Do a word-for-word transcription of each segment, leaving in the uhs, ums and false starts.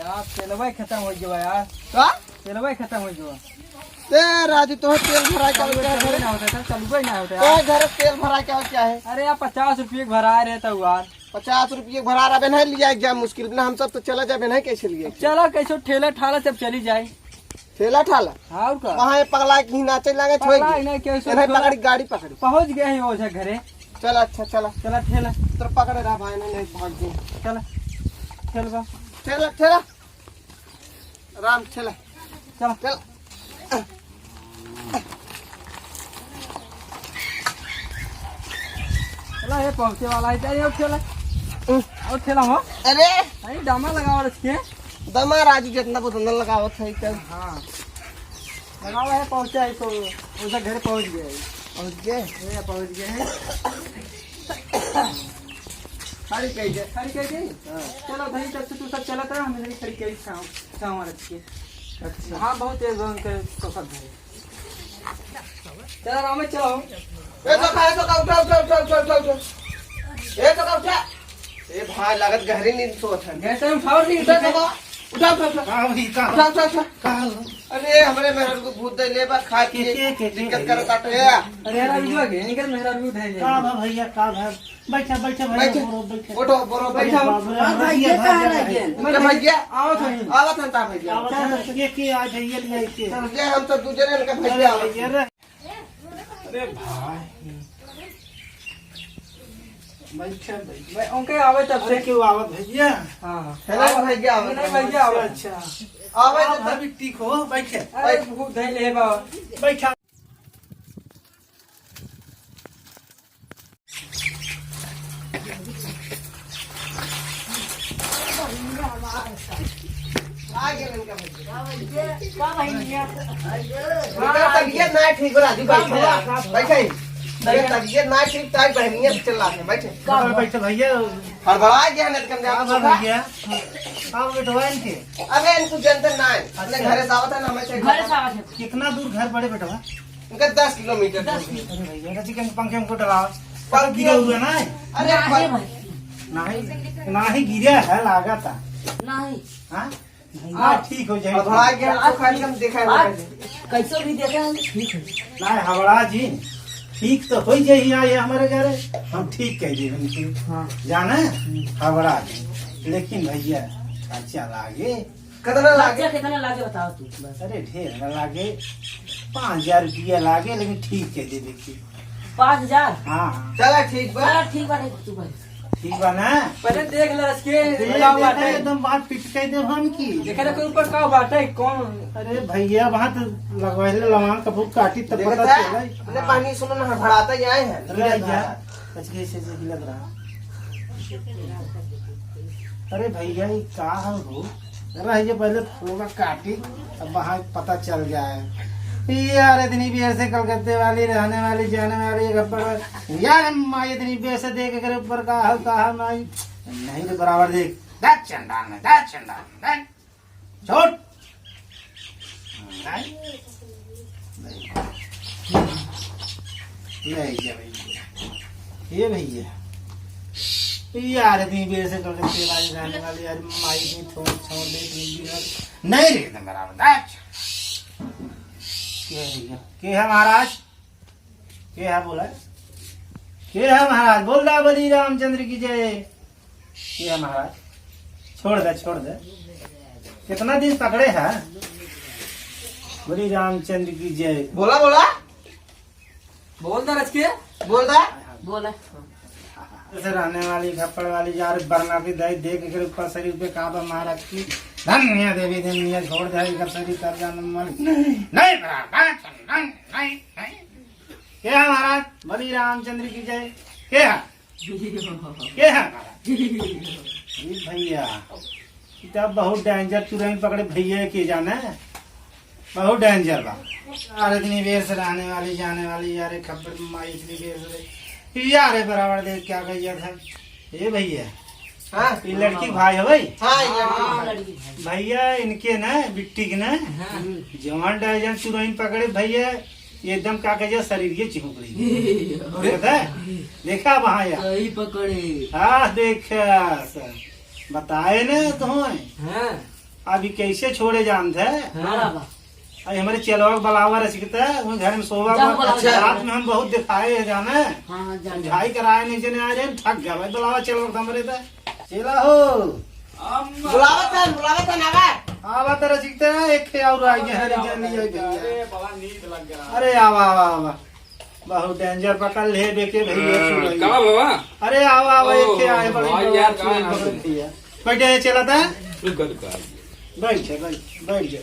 यार, तेलवा ही खतम होइ गवा यार। का? तेलवा ही खतम होइ गवा। ए राजू, तोहे तेल भराए का चालू, क्या चालू है? ना होता है, चालू ही ना होता है तोहे यार। घर तेल भराए का क्या है? अरे यार, पचास रुपये के भराए रहता हुआ। पचास रुपये के भराए रहा, नहीं लिया जाए मुश्किल ना, हम सब तो चला जाए, नहीं कैसे लिए? चला कैसे, ठेला ठाला सब चली जाए। ठेला ठाला? हाँ, और का? वहाँ ये पगला की नाचे लागे, छोड़ पगला के। ही नहीं, कैसे इन्हें ठेला? पकड़ी, गाड़ी पकड़ी। पहुँच गए हैं ओझा घरे। चल, अच्छा, चला। चला, ठेला। तो पकड़े रहा भाई, नहीं, नहीं, भाग गए। चला, ठेलवा। ठेला, ठेला। राम, ठेला। चला। चल। चला, ये पहुँचे वाला है, जाइए, और ठेला। हम्म। और ठेला हो? अरे। अरे, दामा लगावा रख के। दामा राजू जितना बोतल लगावत है, चल। हाँ। लगावा है, पहुँचा है तो उधर घर पहुँच गया है। पहुँच गए? ये पहुँच गए हैं। खड़ी कह दे। खड़ी कह दे? हाँ। चलो भाई, तब से तू सब चलत रहा, हम इधर ही खड़ी कह दे, छाँव, छाँव रख के। अच्छा। हाँ, बहुत तेज बन के तो सब है। चलो राम, चलो। ए, तो खाए तो का, उठा, उठा, उठा। ए, तो का, उठा। ए भाई, लागत गहरी नींद सोत है। गहरी उठाओ, नहीं ए, उठा। तो का, उठा, उठा, उठा। का भाई, का? उठा, उठा, उठा। का हो? अरे, हमरे मेहर को भूत दे ले बा, खा के, के, के, के, दिक्कत के? करत आटे है। अरे, यार, अभी जो आ गए, इनकर मेहर अभी उठाए का जाए। बा भैया, का बा? बैठा, बैठा भैया, बैठा। बोलो, बैठा। उठो, बोलो, अरे बैठा। बाप रे, हाँ, भैया, भैया, भैया, कहाँ रह गए? अरे भैया, आओ तो। आवत है ता भैया। आवत है, ये के आ जाइए, ले आइए। चल, ये हम तो दूसरे इनका अरे भैया आवत भैया है। रे। अरे भाई। बैठे, बैठे। भाई, उनके आवे तब से। अरे, क्यों आवत भैया? हाँ, हाँ। हेलो, भैया आवत नहीं, है। भैया आवत है। अच्छा, अच्छा। आवे आप तो भाभी ठीक हो? बैठे। अरे, भूख धइले बा। बैठा। आ गए इनका भैया। का भैया? इनका तबीयत ना ठीक बा, राजू, बैठे। बैठे। इनका तबीयत ना ठीक, ताई बहनिया से चिल्ला के बैठे। का बैठे भैया? हड़बड़ा गया, नहीं तो कम का जाता बा था। भैया? का बेटवा इनके? अबे इनको जनते ना है। अपने अच्छा। घरे से आवत है ना, हमें से घरे से आवत है। कितना दूर घर बड़े बेटवा? इनका दस किलोमीटर दस दूर है। किलोमीटर। अरे भैया, रची के पंखे हमको डराओ। पंखे गिरा हुआ ना है? अरे ना है पर भाई। नहीं, नहीं गिरा है, लागा था। नहीं। हाँ? नहीं, हाँ। ठीक हो जाए। अब हड़ा के हमको आज खाली हम देखा है आज ना। कैसे भी देखा है, ठीक है। नहीं, हवड़ा जी, ठीक तो हो जाए, यहाँ ये हमारे घर है, हम ठीक कह देबे इनके। हाँ। जाना है? हम्म। हवड़ा जी। लेकिन भैया, खर्चा लागे। कितना लागे? खर्चा कितना लागे बताओ तू बस। अरे ढेर ना लागे, पाँच हजार रुपया लागे, लेकिन ठीक कह देबे की। पाँच हजार? हाँ। चला ठीक बा। चला ठीक बा, नहीं तू भाई। ठीक बा ना? पहले देख ले इसके देख, का देख, बात है। एकदम बात फिट कह दे हम की। देखे ना कोई ऊपर का बात है, कौन? अरे भैया, वहाँ तो लगवाइले लवान कपूर काटी तब देखत पता है? चला। अपने पानी सुनो ना, हड़बड़ाता ही आए हैं। अरे जा, अच्छा, ऐसे, ऐसे हिलत रहा। अरे भैया, ये का है हो? रह जे पहले फुलवा काटी, अब वहाँ पता चल जाए। यार, इतनी बेर से कलकत्ते वाली, रहने वाली, जाने वाली, एक ऊपर, यार, माई, इतनी बेर से देख के ऊपर का है, का है, माई? नहीं तो बराबर देख, देख चंडाल में, देख चंडाल में, देख। छोड़। नहीं। ले जा भैया। ये भैया। यार, इतनी बेर से करके तेल आज जाने वाली यार, माई भी थोड़ी छोड़ दे, इतनी भी यार। नहीं रे, एकदम बराबर। अच्छा। के है भैया? के है महाराज? के है बोला? के है महाराज? बोल दा, बली रामचंद्र की जय। के है महाराज? छोड़ दे, छोड़ दे। कितना दिन पकड़े है? बली रामचंद्र की जय। बोला, बोला। बोल दा रच के। बोल दा। बोला। ऐसे रहने वाली, खप्पड़ वाली, यार, बरना भी दे, देख के ऊपर शरीर पे काबा महाराज की। धन्य देवी, धन्य, छोड़ दे, इधर शरीर कर जाने वाली। नहीं। नहीं, बराबर, नहीं, नहीं, नहीं। के है महाराज? बली रामचंद्र की जय। के है? के है महाराज? ए भैया, ई त बहुत danger चुरैन पकड़े भैया के जाने। बहुत danger बा। यार, इतनी बेर से रहने वाली, जाने वाली, यार, खप्पड़ माई इतनी बेर से। यार, बराबर देख क्या कहिया था। ए भैया, हाँ? ई लड़की भाई है भाई? हाँ, ई लड़की हाँ, भाई। लड़की भाई। भैया, इनके ना, बिट्टी के ना, हाँ। जवान danger चुरैन पकड़े भैया, ये एकदम का कहिया, शरीर ये चिहुक रही है। अरे। पता है? देखा वहाँ यार। सही पकड़े। हाँ, देखा सर। बताए ना तुम्हें। हाँ। अभी कैसे छोड़े जानत है? हाँ। अरे हमारे चेलवा के बुलावा रसिकता, वो घर में सोवा जाओ, बा। बुलाओ, अच्छा। जाओ। रात में हम बहुत दिखाए है जाने। हाँ, हाँ, जाओ, जाओ। समझाई कराए नहीं जने आ रहे हैं, थक गया भाई, बुलावा चेलवा के हमरे तो। चेला हो। बुलावत है, बुलावत है ना बा। आवा तो रसिकता, एक खे और आ गया है, अरे, जान लिया गया। अरे, बड़ा नींद लग गया। अरे, आवा, आवा, आवा। बहुत danger पकड़ ले बेके भैया, हाँ, चुड़ैल। का बाबा? अरे, आवा, आवा, ओ, एक खे आए, बड़ी हाँ बाबा, यार, चुड़ैल का पकड़ लिया। बैठे हैं, चला था? रुको, रुको, आ गया। बैठ जा, बैठ, बैठ जा।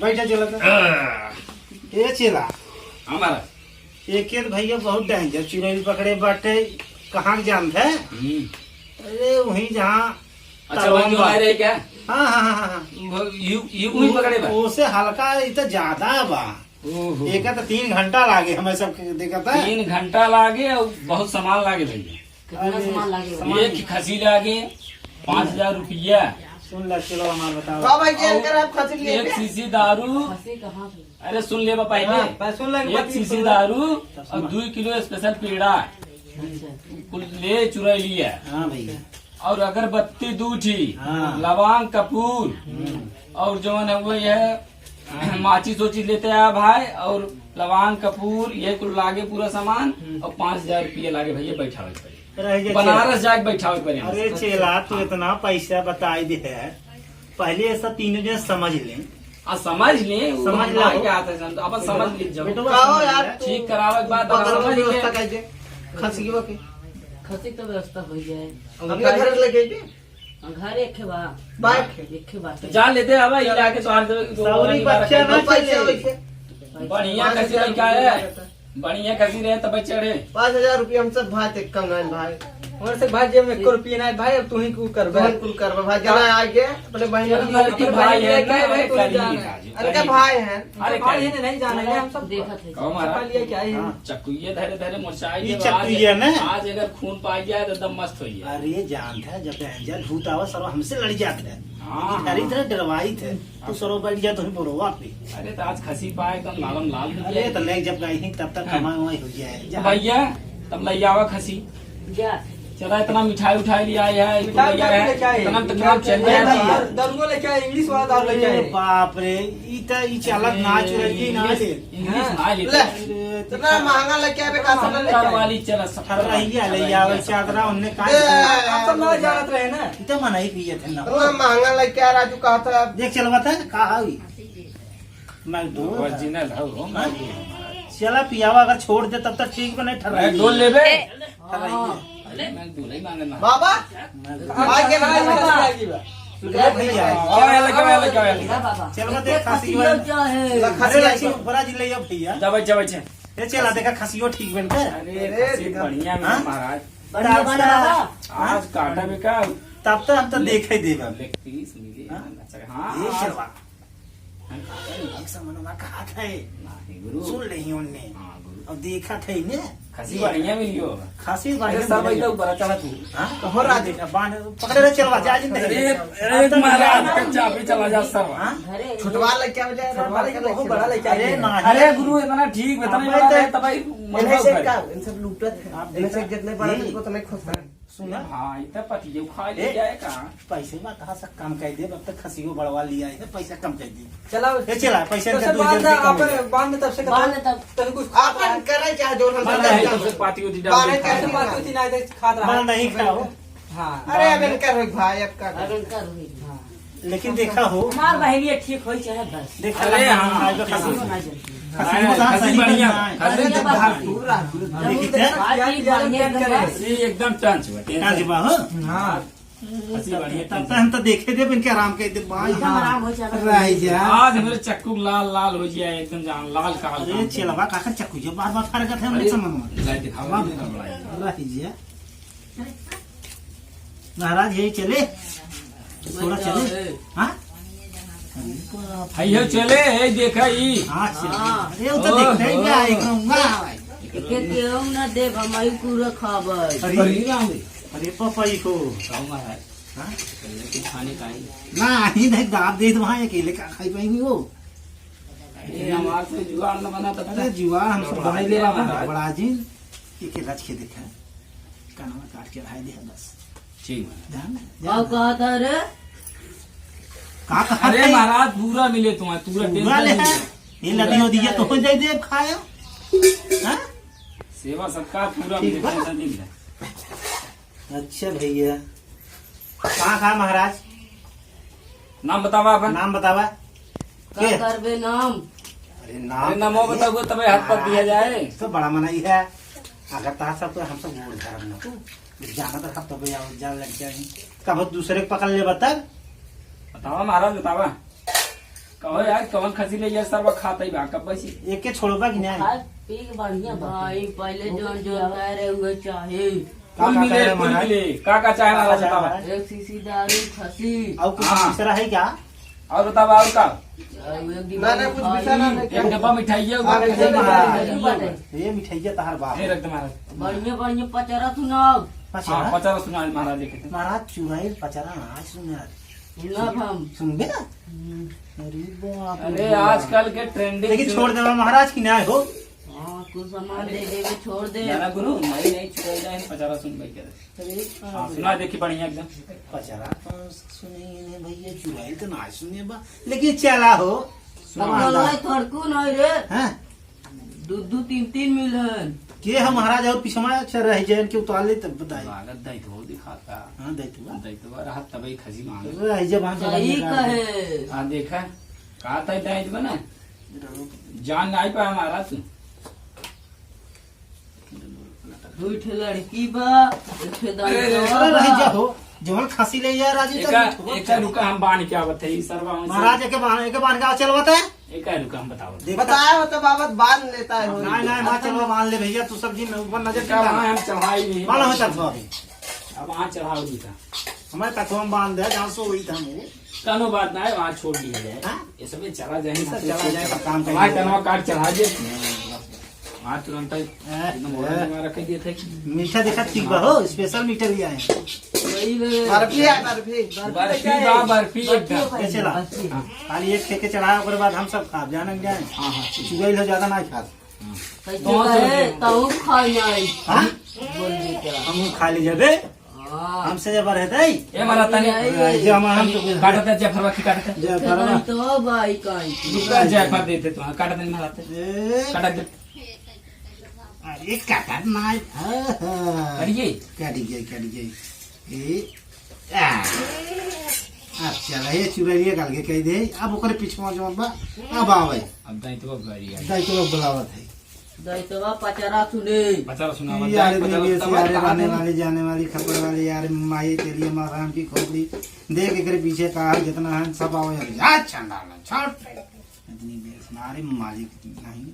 बैठ जा, चला था। हाँ। ए चेला। हमारा। एक एक भैया बहुत danger चुड़ैल पकड़े बाटे, कहाँ के जानत है? हम्म। अरे, वहीं जहाँ अच्छा, तलवा वहीं जो बा। आ रहे क्या? हाँ, हाँ, हाँ, हाँ, हाँ। वो यू, यू, वहीं पकड़े बा? ओसे हल्का, ई तो ज्यादा बा। ओहो। एका तो तीन घंटा लागे, हमें सब के देखा था। तीन घंटा लागे और बहुत सामान लागे भैया। कितना अरे, सामान लागे? सामान एक खसी लागे पाँच हजार रुपया। सुन ला, चलो हमार बताओ। का भाई, जेल और कर आप खसी लिए एक थे? शीशी दारू। खसी कहाँ से? अरे सुन ले बा पहले। हाँ, बस सुन ले, एक बात शीशी सुन ले। दारू और दुई किलो special पेड़ा। अच्छा। कुल ले चुरा लिया। हाँ भैया। और अगरबत्ती दू ठी, हाँ। लवांग कपूर हम्म। और जौन है वो ये माचिस ओचिस लेते आ भाई, और लवांग कपूर ये कुल लागे पूरा सामान, हम्म। और पाँच हजार रुपये लागे भैया बैठावे के पड़े। रह गया बनारस चेला। जाके बैठावे के पड़े। अरे चेला, तू इतना पैसा बताई दे है, पहले ऐसा तीनों जने समझ लें। आ, समझ ले, वो समझ हम लो। आगे आते हैं, अपन समझ लीजिए। बेटवा कहो समझ यार, ले। तू ठीक करावे के बाद बगल में समझ ले। व्यवस्था कीजिए। खसियो के। खसी के तो व्यवस्था हो जाए। अपने घर लेके आइए। घर एक बा। बाइक है। एक बा। तो जा लेते आवा, ये लाके तो हाथ दे, तो सौरी वाली बात बच्चा है। ना पैसा चले। वैसे। बढ़िया खसी लेके आए। बढ़िया खसी रहे तब चढ़े। पाँच हजार रुपया हम सब भाई तक कम नहीं भाई। और से भाई जेब में एको रुपया नहीं भाई, अब तू ही कुल करबे। कौन कुल करबे भाई? जना आगे अपने बहन चल, के लड़की भाई है, लेके आए भाई, तू ही करीब जाना है। राजू, अरे का करीब। भाई है? अरे भाई करीब। है, नहीं जाना है, हम सब देखत है। कौन हमारा? चपा लिया क्या है? हाँ। चकुइया धरे धरे मोरचाई ये के चकुइया आज, ना? आज अगर खून पाई जाए तो एकदम मस्त होई है। अरे जानत है, जब danger भूत आवा, सरवा हमसे लड़ जात है। हाँ, अरे हाँ। इतना डरवाई थे। तू सरो बैठ जा, तू बोलो, वाह भी। अरे, तो आज खसी पाए, एकदम लालम लाल हो अरे, जाए। तो ले जब गई ही, तब तक हाँ। कमाई वमाई हो जाए। जा। भैया, तब ले आवा खसी। जा। चला, इतना मिठाई उठाई ले आए हैं, इतना मिठाई ले आए हैं, लेके आए। इतना तो काम चल अरे रहा है। भैया। दारुओ लेके आए, English वाला दारू लेके अरे आए। बाप रे, ई त, ई चालत ना चुरैती ना ले। English ना लेते। ले, इतना महंगा लेके आए, बेकार से लेके आए। वाली चला, सत्तर वाली ले आवे, चादरा उनने काट ए, दिया। आप सब ना जानत रहे ना। ई त मनाई पिए थे ना। इतना महंगा लेके आ, राजू, कहा था। देख चलवा था, का हावी? मजदूर है। Original है वो, हाँ? मजदूर हमारा। चला पियावा अगर छोड़ दे तब तक ठीक बा, नहीं ठर्राई। डोल लेबे? ठर्राई है। अरे, मजदूर है, मांगे ना। बाबा, मजदूर। आज के भाई, बाबा। ए भैया। आवा, आवा, आवा, आवा, आवा। बाबा। चलवा दे, खसी खसी वाला। क्या है? अरे, खसी लक्ष्मी, बड़ा जी ले आओ भैया। जा भाई, जा भाई, जा। ए, चला देखा, खसियो ठीक बन के। अरे, अरे, खसी देखा। बढ़िया में हाँ? महाराज। बढ़िया बना बाबा। आज काटा में का? तब तो हम तो देखे देबा। Leg piece मिले, हाँ? अच्छा, हाँ, ये आज चलवा। हम काटा में एक समनवा कहा था ये? नहीं, गुरु। सुन रही उनने। हाँ, गुरु। अब देखा था इन्हें। खसी बढ़िया मिली हो। खसी अरे, बढ़िया सब मिली। एकदम ऊपर चला तू। हाँ? कहो राज। देखा, बांध, पकड़े रहे, चलवा, जा, जिंदगी। अरे, अरे, अब तो महाराज, जा। कच्चा भी चला जा, सब। हाँ? अरे, छोटवा लड़का हो जाए, छोटवा लड़का, बहुत बड़ा लड़का अरे, है। नहीं। अरे, गुरु, इतना ठीक, इतना अबे बड़ा तो है, तब भाई, इन्हें से का, इन सब लूटत है। आप इन्हें से देखा? जितने बड़ा ये है, उतने खुश है। सुना? हाँ, इतना पतियो खा ए, ले जाए का? पैसे बात हाँ सब कम कर दे, अब तक खसियो बढ़वा लिया है, पैसा कम कर दे। चला, ए, चला, पैसा तो इनका सब दो बांध हजार दे, रुपये कम आप हो गया। बांध तब से बांध तब। तब कुछ आपन करे चाहे जो हम बांध सब नहीं, करते तब से हैं। पाती उती डाल बांध दे। चाहे ऐसे बात होती ना, ऐसे खात रहा। बांध नहीं खाओ। हाँ। अरे, अब इनका रोक भाई, अब का अब इनका रोक। हाँ। लेकिन देखा हो। हमार बहनिया ठीक होई चाहे बस। देखा अरे, हाँ, हाँ, आज तो ठीक खसी है। बना जाती है। खसी अरे, बना खसी सही बढ़िया, बना है। खसी अरे, तो बाप रे। पूरा, पूरा। देखिए, देखा, आज क्या ये किया, बढ़िया क्या एकदम करे? बस। ये एकदम टंच बा, टंच बा, हाँ? हाँ। खसी बढ़िया, तब टंच तो हम तो देखे देब इनके आराम के दे, बाई। एकदम आराम हो जाएगा। रह जा। आज मेरे चक्कू लाल लाल हो जाए, एकदम जान लाल का अरे, चेलवा काका चक्कू जो बार बार फरकत है, अरे, उन्हें समझ में। लाइट दिखावा, बाप रे। रह जा। महाराज, यही चले? थोड़ा चले? हाँ? अरे बाप रे। आइयो चले, ए देखा ई। हाँ, चले। हाँ। अरे, वो तो ओहो। देखते ही क्या है, कहूँगा। एके केहू ना देब, हम ही पूरा खाबै। अरे, अरे राम रे। अरे पापा, ई को। कहूँ महाराज। हाँ? अकेले के खाने का ही। ना, ही नहीं, दाब दे तो वहाँ अकेले का खाई पाएंगे वो। अरे, हमार से जुगाड़ न बना तब अरे, तक। जुगाड़ हम सब बड़ा बनाई ले बाबा, महाराज। बड़ा जी। एक एक रच के देखा, कानवा काट के रहाई दे बस। ठीक बा। जान, का जान। कहा था रे? का कहा अरे है? महाराज, पूरा मिले तुम्हारे, पूरा पूरा tension ले नहीं है। ले। ये लदी हो दिया तो हो जाए दे खाया। हाँ? सेवा सत्कार पूरा ठीक मिले, बा। Tension नहीं ले। अच्छा भैया, कहाँ, कहाँ महाराज? नाम बतावा अपन। नाम बतावा। का के? करबे नाम? अरे नाम अरे नामो तो बताओ, तबे हाथ पर दिया जाए। तो बड़ा मनाई है। अगर ता सब तो हम सब गोड़ धरम ना तू। जानत रहा तबे आओ, जान लग जाए। कब दूसरे के पकड़ ले बता। बतावा महाराज, बतावा। कहो यार, कौन खसी ले ये सरवा खात ही बा, कब बसी? एक के छोड़बा कि नहीं? खाए पी के बढ़िया बा। भाई, पहले जौन जौन कह रहे हुए चाहे। का, कुल का मिले, कह रहे कुल महाराज? मिले। का, का चाहे का, महाराज, का चाहे बतावा। महाराज? एक शीशी दारू, खसी। और कुछ हाँ। तीसरा है क्या? और बतावा, और का? और एक ना, ना, कुछ मिठाई। बिसाना नहीं, एक डब्बा मिठाई है, हाँ, ऊपर मिठाई से महाराज। मिठाई बाटे। ये मिठाइया तहार बाप। ये रख दे महाराज। बढ़िया, बढ़िया पचरा सुनाओ। पचरा? हाँ, पचरा सुनाओ महाराज, एक। महाराज, चुराइल पचरा ना सुनाओ। सुनब हम। सुनबे ना? हम्म। अरे बाप रे अरे, बाप। आजकल के trending लेकिन से छोड़ देवा महाराज कि ना हो। हाँ, कुछ सामान दे देबे, छोड़ दे। ज्यादा गुरु, नहीं, नहीं, छोड़ दे, हम पचारा सुन भाई के। अरे हाँ, बाप रे। सुना देखी बढ़िया एकदम। पचारा तो सुने ही नहीं भैया, चुराई तो ना सुने बा, लेकिन चला हो। सुना। अब बोलवाई थोड़कू नहीं रे। हाँ? दू दू तीन तीन मिलन। के हम महाराज और पिछवा अच्छा रह जाए, के उतार ले तब बताए। लागत दैतवा दिखाता। हाँ, दैतवा। दैतवा रहत तबे खसी मांगे। रह जा, वहाँ से सही बढ़िया कहे। हाँ, देखा। कहा था दैतवा ना। जान नहीं पाया महाराज तू। दू ठे लड़की बा, एक ठे अरे, अरे, दैतवा अरे, रह बा। जा हो। जवन खसी ले जा राजू, एका, तब एका रुका, हम बांध के आवत है, ई सरवा में से। महाराज, एके बांध, एके बांध के चलवत है। एका रुका, हम बतावत है। देखा। बताया हो तो बाबा बांध लेता है, हो नहीं, नहीं, माँ, चलो, बांध ले भैया, तू सब दिन ऊपर नजर एका के वहाँ डाल। हम चढ़ाई नहीं। बांध हो, चल, अभी। अब वहाँ चढ़ाओ जी का। हमारे तक हम बांध दे, जहाँ से वही था वो। कानो बात ना है, वहाँ छोड़ दिया जाए। हाँ? ये सब चला जाए, ये सब चला जाए, काम का वहाँ ये। कनवा काट चढ़ा दे। हाँ, तुरंत ही ए, एकदम ए। ओला में रख दिए थे। मीठा देखा ठीक बा हो, special मीठा भी आए हैं। वही बे। बर्फी है, बर्फी। बर्फी बा, बर्फी एकदम। बर्फी। ये चला। बर्फी। हाँ। खाली एक ठेके चढ़ाए, ओकरे बाद हम सब खाब, जाने जाए। हाँ, हाँ, ठीक। चुगैल हो ज्यादा ना खाब। हाँ। कैसे कौन सा कहे, है? तहु खा जाए। हाँ? बोल दे क्या? हम खा ले जाबे। हाँ। हमसे जबर है तई। ए, मारा तनी। ये, ये, ये। जे हम, हम तो काटत है, जफरवा की काटत है। जफरवा। तो भाई काई। रुका, जफर देते तो, हाँ, काटत नहीं मारते। ए। काटत दे। अरे, काटत ना है। हाँ, हाँ। कट गई? कट गई, कट गई। ए, आ। अब चला, ये चुरैलिया गाल के कह दे। अब ओकरे पीछे जौन बा, अब आवे। अब दाई तो बड़ी है। दाई तो बुलावत है। दैतवा पचरा सुने। पचरा सुनावा, यार, जाए पचरा इतनी बेसी, सुनावा, यार, कहाँ आने दे? वाली, जाने वाली, खबर वाली, यार, माई तेरी माँ राम की खोपड़ी। देख, एकरे पीछे का है, जितना है, सब आओ यार। जा, चंडाल, छोड़। इतनी बेस मारे, मालिक नहीं।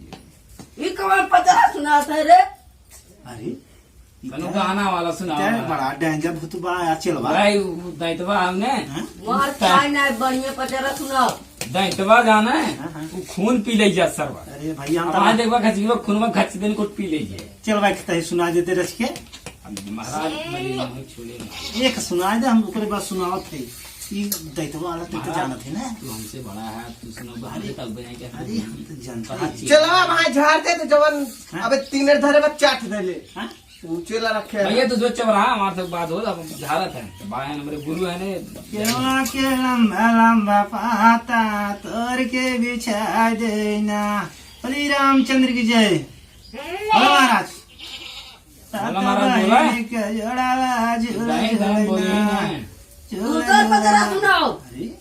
ई कौन पचरा सुनात है रे? अरे, ई कौनो क्या? गाना वाला सुनावा। क्या बड़ा danger भूत बा, यार, चलवा। भाई, उ दैतवा हमने। हाँ? मार खाए ना, बढ़िया पचरा सुनाओ। दैतवा जाना है, हाँ, हाँ। वो खून पी ले जा सरवा। अरे भैया, हम अब तो आज देखबा खसी, खून में घच दिन कुट पी ले जे। चल भाई, कहीं सुना देते रच के। अब महाराज मरे ना हो, छोड़े ना। एक सुना दे, हम ओकरे बाद सुनावत है। ई दैतवा वाला तो महाराज, जानत है ना। तू हमसे बड़ा है, तू सुनावा, हमसे तब बनाए के अरे, हम तो जानते हैं। चलवा भाई, झाड़ दे तो जवन हाँ? अबे तीन धरे बा, चाट दे ले। हाँ? ऊंचे ला रखे है। भैया, तू जो चल रहा, हमारे से बात हो, अब झारत है। तो भाई, हमारे गुरु है ने। केला के लंबा लंबा पाता तोड़ के बिछा देना। बोली रामचंद्र की जय। बोलो महाराज। बोलो महाराज, बोलो। ताता बहिनी के जोड़ावा जुड़ दाएं, दाएं, बोलिए ना। जुड़ना। दूसर पचरा सुनाओ। अरे,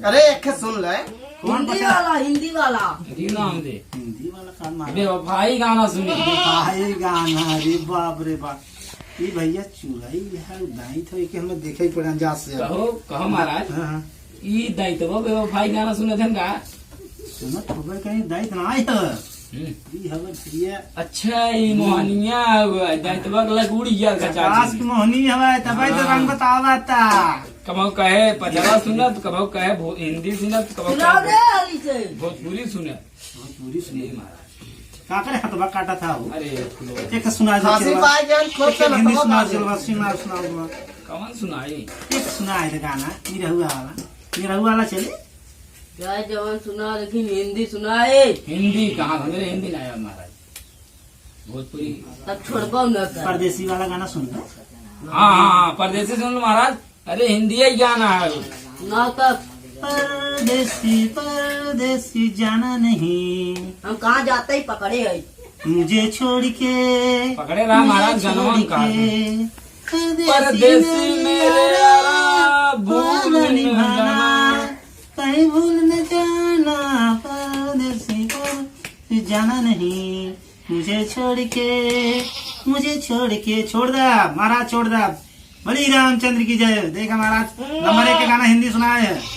अरे, एक ठे सुन ले। कौन हिंदी पता? वाला, हिंदी वाला। हिंदी नाम दे। हिंदी वाला का नाम? बेवफाई गाना सुनी। बेवफाई गाना, अरे बाप रे बाप। ई भैया चुराई है, दाई तो एके हमें देखे ही पड़ा जा से। कहो, कहो महाराज। हाँ, हाँ। ई दाई तो बेवफाई गाना सुनत हन का? सुनत होबे कहीं, दाई तो ना आई है। हम्म। ई हवे भैया। अच्छा, ई मोहनिया हुआ, दाई तो लगुड़ी यार का चाची। प्रकाश की मोहनी हवे, तबे तो हाँ। रंग बतावा ता। कबहू कहे पचरा सुनत, कबहू कहे भो-, हिंदी सुनत, कबहू सुनाओ कहे रे, हाली से। भोजपुरी सुनत। भोजपुरी सुनत। ए महाराज। का करे हथवा काटा था हो? अरे, फुलो। एक सुना दे खांसी चलवा। पाए जान, खोल एक के हिंदी हथवा सुना काट दे। चलवा, सुना, सुना, सुना। कौन सुनाई? एक सुना है गाना, निरहुआ वाला। निरहुआ वाला चले? चाहे जवन सुना, लेकिन हिंदी सुनाए। हिंदी कहाँ था? मेरे हिंदी ना आया महाराज। भोजपुरी। तब छोड़बो न कर। परदेसी वाला गाना सुन लो। हाँ, हाँ, हाँ, परदेसी सुन लो महाराज। अरे, हिंदी ही गाना है। ना तब। परदेसी, परदेसी जाना नहीं। हम कहाँ जाते ही पकड़े है। मुझे छोड़ के, पकड़े रहा मुझे महाराज, छोड़ जनवा के, कहाँ से? परदेसी परदेसी मेरे मेरे यारा, यारा, भूल भूल न न जाना, जाना। कहीं भूल न जाना, परदेसी, परदेसी जाना नहीं। मुझे छोड़ के, मुझे छोड़ के, छोड़ दा महाराज, छोड़ दा। बलि रामचंद्र की जय। देखा महाराज, नंबर एक का गाना हिंदी सुनाए है।